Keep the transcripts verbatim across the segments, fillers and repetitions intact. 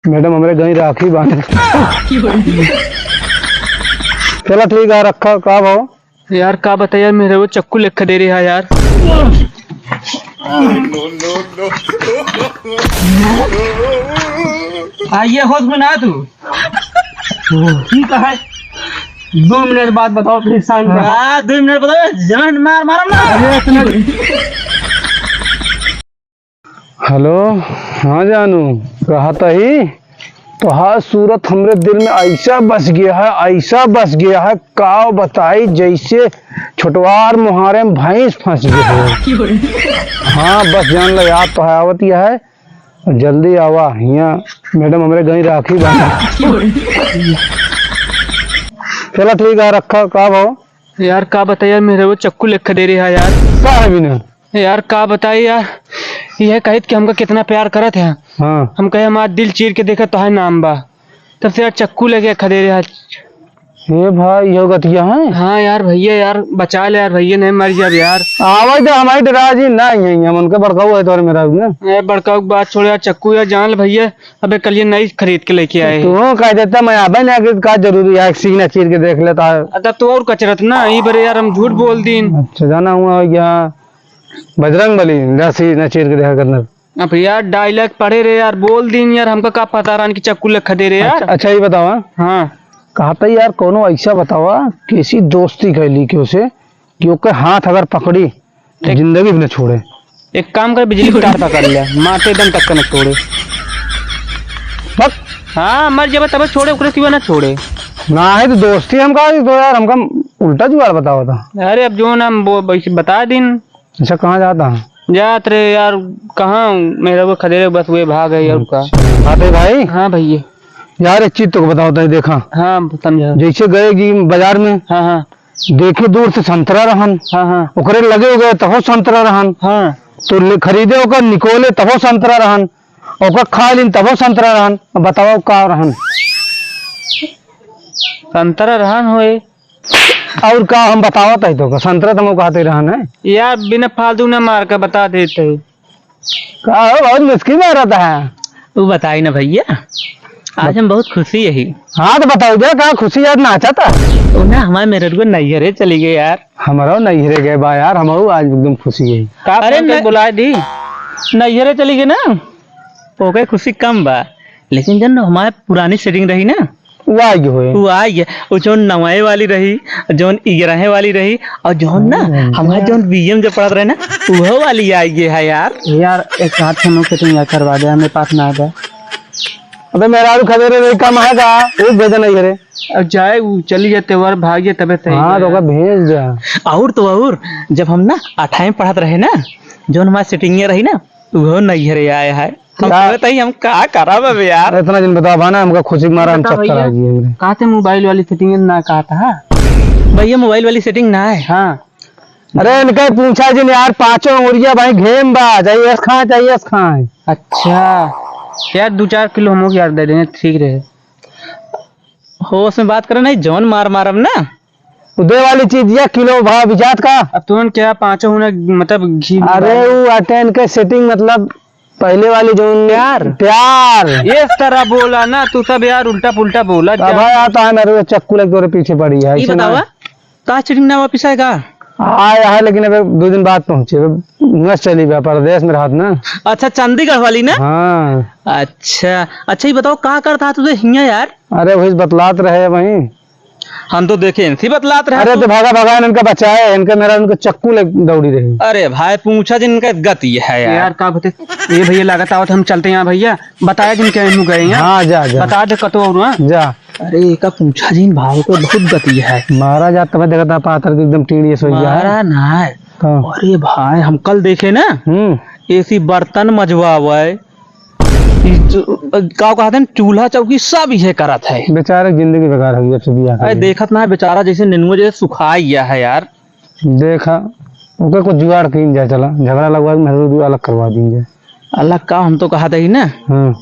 मैडम हमरे गई राखी बांधे। चला ठीक है, रखा, का भाव? यार का बताई यार, मेरे वो चक्कू लेखा दे रहा है यार। आइए होश में ना तू। ठीक है, दो मिनट बाद बताओ फिर शाम का। हाँ, दो मिनट बताओ, जान मार मारम ना। अरे इतना हेलो, हाँ जानू, कहत ही, तोहार सूरत हमरे दिल में ऐसा बस गया है, ऐसा बस गया है, का बताई, जैसे छोटवार मोहारे में भैंस फंस गई हो। हाँ, बस जान लो, याद तो है, आवत यह है, जल्दी आवा, हियाँ मैडम हमरे गई राखी बांधे। चला ठीक है, रखा, का भाव? यार का बताई यार, मेरे वो चक्कू लेखा दे रहा है यार। का है बिना? यार का बताई यार, यह कहित कि हमका कितना प्यार करत है। हाँ। हम कहे हमार दिल चीर के देखे तोहार नाम बा, तब से यार चक्कू लेके खदे रहे आज। ये भाई, यो गतिया है? हाँ यार, भैया यार, बचा ले यार, भैया नहीं मर जाब यार। आवे तो हमारी डरा जी, ना ही है, हम उनके बड़काऊ है तोरे मेरा ना। ए, बड़काऊ की बात छोड़ यार, चक्कू यार जान ले भैया, अबे कल ये नई खरीद के लेके आए हैं। तू कह देता, मैं आबे ना, कि का जरूरी है, एक सीना चीर के देख लेता है। अदा तू और कचरत ना, ई बरे यार हम झूठ बोल दीन। अच्छा, जाना हुआ हो गया बजरंग बली, जा सीना चीर के देखा करना। अब यार डायलॉग पढ़े रहे यार, बोल दीन यार, हमका का पता रहन कि चक्कू लेखा दे रहे यार। अच्छा, अच्छा, ये बतावा। हाँ। कहता यार, कोनो ऐसा बतावा, कैसी दोस्ती कैली कि उसे, कि ओके हाथ अगर पकड़ी, तो एक जिंदगी भी न छोड़े। एक काम कर, बिजली के तार पकड़ ले, माथे दम तक के न छोड़े। बस। हाँ, मर जाबे तबे छोड़े, ओकरे सिवा न छोड़े। ना है तो दोस्ती हम का, तो यार हमका उल्टा जुगाड़ बतावा था। अरे अब जो ना हम वो वैसे बता दिन। अच्छा, कहाँ जाता है? जात रे यार, कहाँ मेरा वो खदेरे, बस वे भाग है यार का। अच्छा। आते भाई? हाँ भैया। यार एक चीज तो बताओ तो देखा। हाँ, समझा। जैसे गए जी बाजार में, हाँ, हाँ। देखे दूर से संतरा रहन। हाँ, हाँ। ओकरे लगे हो गए तहो संतरा रहन। हाँ। तो ले खरीदे ओकर निकोले तहो संतरा रहन। ओकर खा लिन तहो संतरा रहन। अब बताओ का रहन? संतरा रहन होए। और का हम बतावत है तो का? संतरा तो हम कहते रहन है। यार बिना फालतू ना मार के बता देते। का हो, बहुत मुश्किल में रहता है। वो बताई ना भैया, आज हम बहुत खुशी यही। हाँ तो बताओ बे, का खुशी आज नाचा था? वो ना हमारे मेरे को नैहरे चली गई यार। हमारा नैहरे गए बा यार, हमारा आज एकदम खुशी है। का अरे फोन करके न-, बुलाए दी? नैहरे चली गई ना, ओके खुशी कम बा, लेकिन जब हमारे पुरानी सेटिंग रही ना, वो आ गई होए। वो आ गया। वो जौन नवाए वाली रही, जौन इगरहे वाली रही, और जौन ना, हम्म। हमारे जौन बीएम जो पढ़त रहे ना, वो वाली आ गई है यार। यार, एक हाथ हम लोग के तो यहाँ करवा दे, हमें पास ना आ जाए। अबे मेहरारू खदेरे रही, कम है का? वो भेजा नहीं करे। अब जाए, वो चली जाए, त्योहार भाग जाए, तबे सही हाँ, है तो यार। ओका भेज दे। और तो और, जब हम ना अठाई में पढ़त रहे ना, जौन हमारी सेटिंग रही ना, वो नैहरे आए है। हम का? सोचत हई हम का करब अब यार? अरे इतना दिन बतावा ना, हमका खुशी के मारा हम बता चक्कर भैया, आ गए हमरे। कहा थे मोबाइल वाली सेटिंग ना कहा था? भैया मोबाइल वाली सेटिंग ना है। हाँ। अरे इनका पूछा जिन यार, पाँचों उंगलिया भाई घेम बा, चाहिए खाए, चाहिए खाए। अच्छा। यार दो चार किलो हम लोग यार दे देंगे, ठीक रहे। होश में बात करे नहीं, जौन मार मारब ना। उदय वाली चीज या किलो भाव बिचात का? अब तुमन क्या पाँचों होना, मतलब घी अरे वो अटेन के सेटिंग, मतलब पहले वाली जो प्यार। प्यार। इस तरह बोला ना तू सब यार, उल्टा पुल्टा बोला अब क्या? भाई आता है मेरे को चक्कू लग तोरे पीछे पड़ी है, ये ऐसे ना बतावा, है। का सेटिंग ना वापिस आएगा? आया है लेकिन अबे दो दिन बाद पहुंचे, अबे मस्त चली बा परदेश में रहत ना। अच्छा चंडीगढ़ वाली ना? हाँ। अच्छा, अच्छा ये बताओ का करता है तुझे हिया यार? अरे वही बतलात रहे वहीं। हम तो देखे इनसे बतलात रहे अरे तू। तो भागा भागा इनका बचाए, इनका मेरा उनका चक्कू ले दौड़ी रही। अरे भाई पूछा जिन इनका गति है यार। यार का बते, ये भैया लागत आवत हम चलते यहाँ भैया, बताया जिन क्या इनू गए यहाँ। हाँ जा जा। बता दे कतो और हाँ। जा। अरे एका पूछा जिन भाव को बहुत गति है। मारा जात तब देखता पातर के एकदम टीढ़ी सोई गया है। मारा ना है। हाँ। अरे भाई हम कल देखे ना, हम्म। एसी बर्तन मजवावे, ई जो, का कहते हैं, चूल्हा चौकी सब इहे करत है। बेचारे की जिंदगी बेकार हो गई जब से बियाह अरे कर लिया। देखत ना है बेचारा जैसे नेनुआ जैसे सुखाई गया है यार। देखा, ओके कुछ जुगाड़ कीन जाए, चला झगड़ा लगवा के महसूस अलग करवा दीन जाए। अलग का हम तो कहत ही ना। हाँ।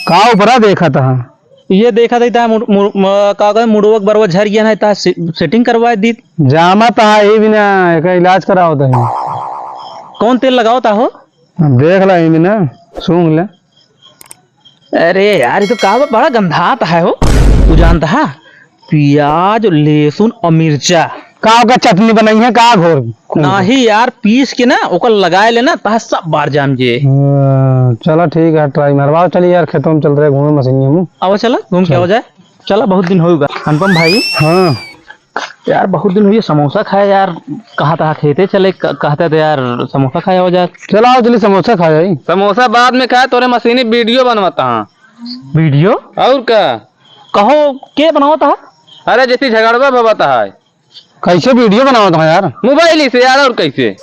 का ऊपरा देखत हा? ये देखत ही ता मुड़-, मुड़-, म-, का कहे मुड़वक बरवा झर गया ना ता से-, सेटिंग करवा दी। जामा ता ही बिना एका इलाज करावत ही। कौन तेल लगावत हो? अब देख ला, इमे ना, सूंघ ले। अरे यार, ये तो का बा, बड़ा गंधात है हो। तू जानत हा, प्याज, लहसुन और मिर्चा। का ओकर चटनी बनाई है, का घोर? नहीं यार, पीस के ना ओकर लगाए लेना, तहा सब बार जाम जे। हाँ, चला ठीक है, try मारवाओ। चली यार, खेतों में चल रहे घूमे मशीनिया में। आओ चला, घूम के चल। आओ जाए। चला, बहुत दिन होइगा। अनुपम भाई। हाँ। यार, बहुत दिन हुई समोसा खाए यार, कहा था खेते चले, क-, कहते थे यार समोसा खाए हो जाए। चला आओ, चली समोसा खा जाई। समोसा बाद में खाए, तोरे मशीनी video बनवाता हाँ। Video? और का? कहो, के बनावत हा? अरे, जैसे झगड़वा भवत है। कैसे video बनावत हा यार? Mobile से यार, और कैसे?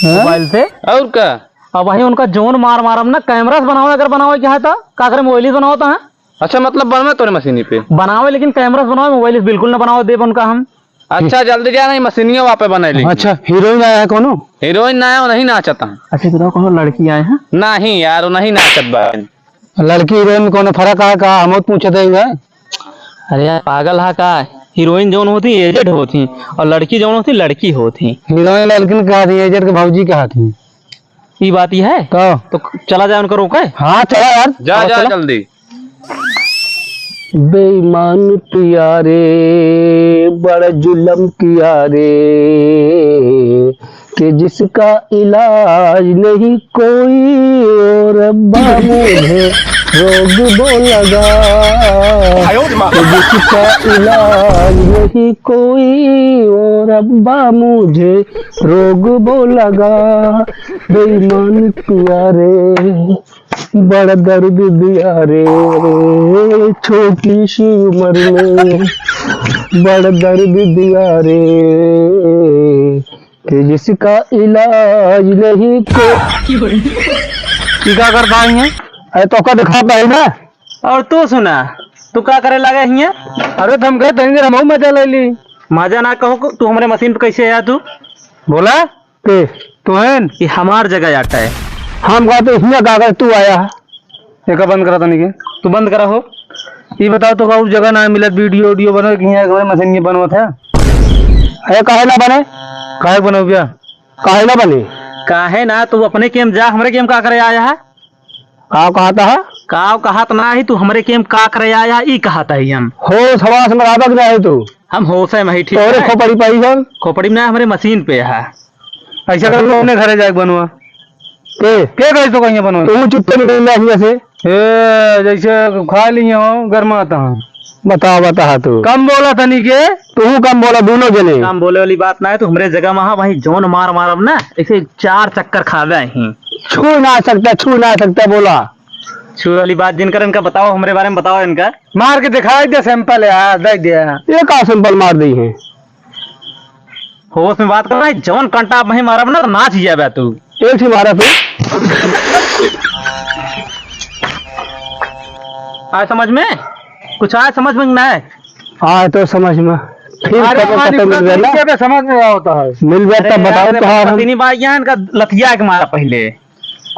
हैं? Mobile से? और का? अब वही उनका जौन मार मारम ना, camera से बनावे, अगर बनावे के है तो का करे, mobile से बनावत हा? अच्छा, मतलब बनवे तोरे मशीनी पे? बनावे, लेकिन camera से बनावे, mobile से बिल्कुल ना बनावे देब उनका हम। अच्छा, जल्दी जा, नहीं मशीनिया वहाँ पे बना ली। अच्छा, हीरोइन आया है कोनो? हीरोइन ना आया, वो नहीं नाचत है। अच्छा, बताओ, कोनो लड़की आए हैं? नहीं यार, वो नहीं नाचत बा। लड़की हीरोइन में कोनो फर्क है का? हम तो पूछत है। अरे यार, पागल है का? हीरोइन जौन होती, aged होती, और लड़की जौन होती, लड़की होती। हीरोइन लड़किन कहा थी, aged के भौजी कहा थी। ई बात ही है? तो? तो चला जाए उनका रोके? हाँ, चला यार। जा, हाँ, जा चला। जल्दी। बेईमान पिया रे, बड़ा जुल्म किया रे, कि जिसका इलाज नहीं कोई, ओ रब्बा मुझे रोग वो लगा। आयो रे माँ। कि जिसका इलाज नहीं कोई, ओ रब्बा मुझे रोग वो लगा। बेईमान पिया रे, बड़ा दर्द दिया रे, छोटी सी उम्र में बड़ा दर्द दिया रे, कि जिसका इलाज नहीं को। ई का करत है? अरे तो का दिखा पाए ना। और तू सुना, तू का करे लगा हियाँ? अरे तो हम कहे तनी देर हमहू मजा ले ली। मजा ना कहो, तू हमरे मशीन पे कैसे आया तू? बोला। के? तोहन? ये हमार जगह आटा है। हम कहते हियाँ का करे तू आया है? एका बंद करा तनी के। तू बंद करा हो। ई बताओ तो का और जगह ना मिलत, video, video बनो कि हियाँ एक बार मशीन बनवत है? अरे काहे ना बने? काहे बनऊ बिया? काहे ना बने? काहे ना, तू अपने केम जा, हमरे केम का करे आया है? काव कहत हा? काव कहत ना ही, तू हमरे केम का करे आया, ई कहत ही हम। होश हवास में रहबा कि ना है तू? हम होश है, मही ठीक तोरे है। खोपड़ी पे ही हम। खोपड़ी में ना, हमरे मशीन पे है। ऐसा कर, अपने घरे जाके बनवा। के? के कही तो कहीं बनवा? तू चुप्पे निकल जा हियाँ से। ए, जैसे खा लिए हो, गरमाता हूँ। बता, बता तू। कम बोला तनी के। तू कम बोला, दोनों जने। कम बोले वाली बात ना है, तू हमरे जगह में हा, वहीं जौन मार मारब ना, ऐसे चार चक्कर खावे ही। छू ना सकता, छू ना सकता, बोला। छू वाली बात जिन करे, इनका बताओ, हमरे बारे में बताओ इनका। मार के दिखाई दे sample यार, दे दे। ये का sample मार दी है? होश में बात कर रहा है, जौन कंटा वहीं मारब ना, तो नाच जाबे तू। एक ही मारा फिर। आए समझ में? कुछ आए समझ में कि नहीं? आए तो समझ में। फिर अरे कब हमारी पता मिल गया ना? समझ में होता है। मिल गया अरे तब यार, बताओ अरे तो हाँ हम। पसीनी बाई यहाँ इनका लतिया के मारा पहले।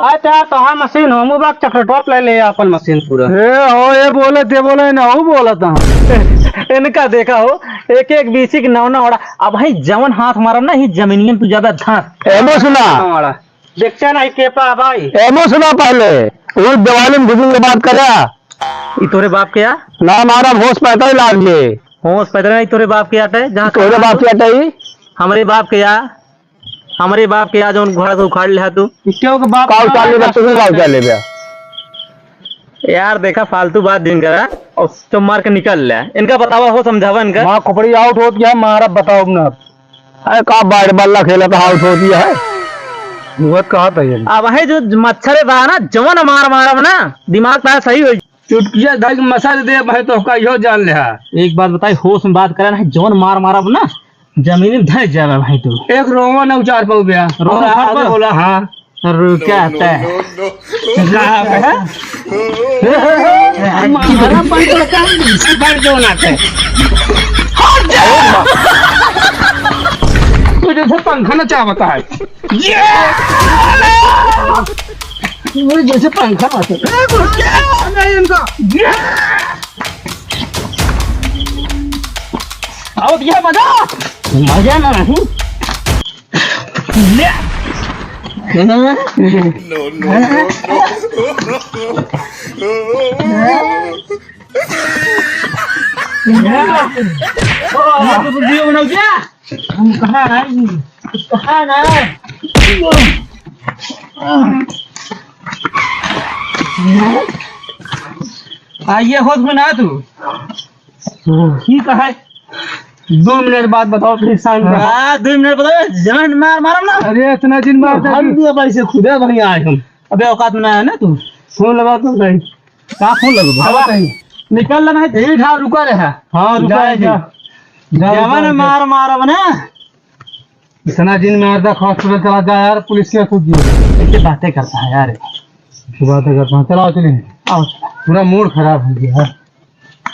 अच्छा, तोहार मशीन हो, मुबारक चक्र टॉप ले ले अपन मशीन पूरा। ए, हो, ये बोले, ते बोले, ना, हो बोला था। इनका देखा हो, एक एक बीसी के नौ नौ ओड़ा। अब भाई जवन हाथ मारब ना, ही जमीनियन तू ज्यादा धांस। एमो सुना। ओड़ा। देखते नहीं के पा भाई। एमो सुना पहले, वो दिवाली में घुसूंगे बात करा। ई तोरे बाप के या? ना मारा, होश पैदा ही लाग ले। होश पैदा नहीं, तोरे बाप के आटे, जहाँ तोरे बाप के आटे ही? हमरे बाप के या? हमरे बाप के आज उन घोड़ा से उखाड़ लिहा तू। क्यों के बाप का उखाड़ लेबे, तू का उखाड़ लेबे? यार देखा, फालतू बात जिन करा और चुप मार के निकल ले। इनका बतावा हो, समझावा इनका। माँ खोपड़ी out होत गया, मारा बताओ ना। अरे का बैट बल्ला खेला तो out होत गया है। मुहत कहा था ये? अब है जो मच्छर बा ना, जवन मार मारब ना, दिमाग तार सही हो। चुटकिया धर के मसाज दे, भाई तो का यो जान ले हा। एक बात बताई, होश में बात करा ना, जवन मार मारब ना, जमीन में धंस जावे भाई तू। एक रोवा ना उचार पाऊ बे। रोवा और उचार आगे पाऊ? बोला, हाँ। रुका तै। कहाँ पे है? मारा बंद करता है, बंद क्यों ना थे? हट जा! तू जैसे पंखा ना चाहता है। ये! तू जैसे पंखा ना चाहता है। नहीं इनका। ये! आओ भैया, मजा। मजा ना नहीं। ले। No, no, no, no। हम कहाँ आए? कहाँ ना? आइए, होत में ना तू। की कहा है? दो मिनट बाद बताओ, फिर शाम का। हाँ, दो मिनट बताओ, जान मार मारम ना। अरे, इतना दिन मार हम भी अब ऐसे खुदे वहीं आए हम। अबे, औकात में ना है ना तू। फोन लगा तो सही। का फोन लगो? अब कहीं निकल लेना है। यही ठा रुका रहा। हाँ, रुका जा, है, जा। जा, जवान रुका है। मार मारब ना। इतना दिन में अर्धा हॉस्पिटल चला जा यार, पुलिस के खुद दिए। ऐसे बातें करता है यार। ऐसी बातें करता है। चलाओ, चलिए। आओ। पूरा मूड खराब हो गया है।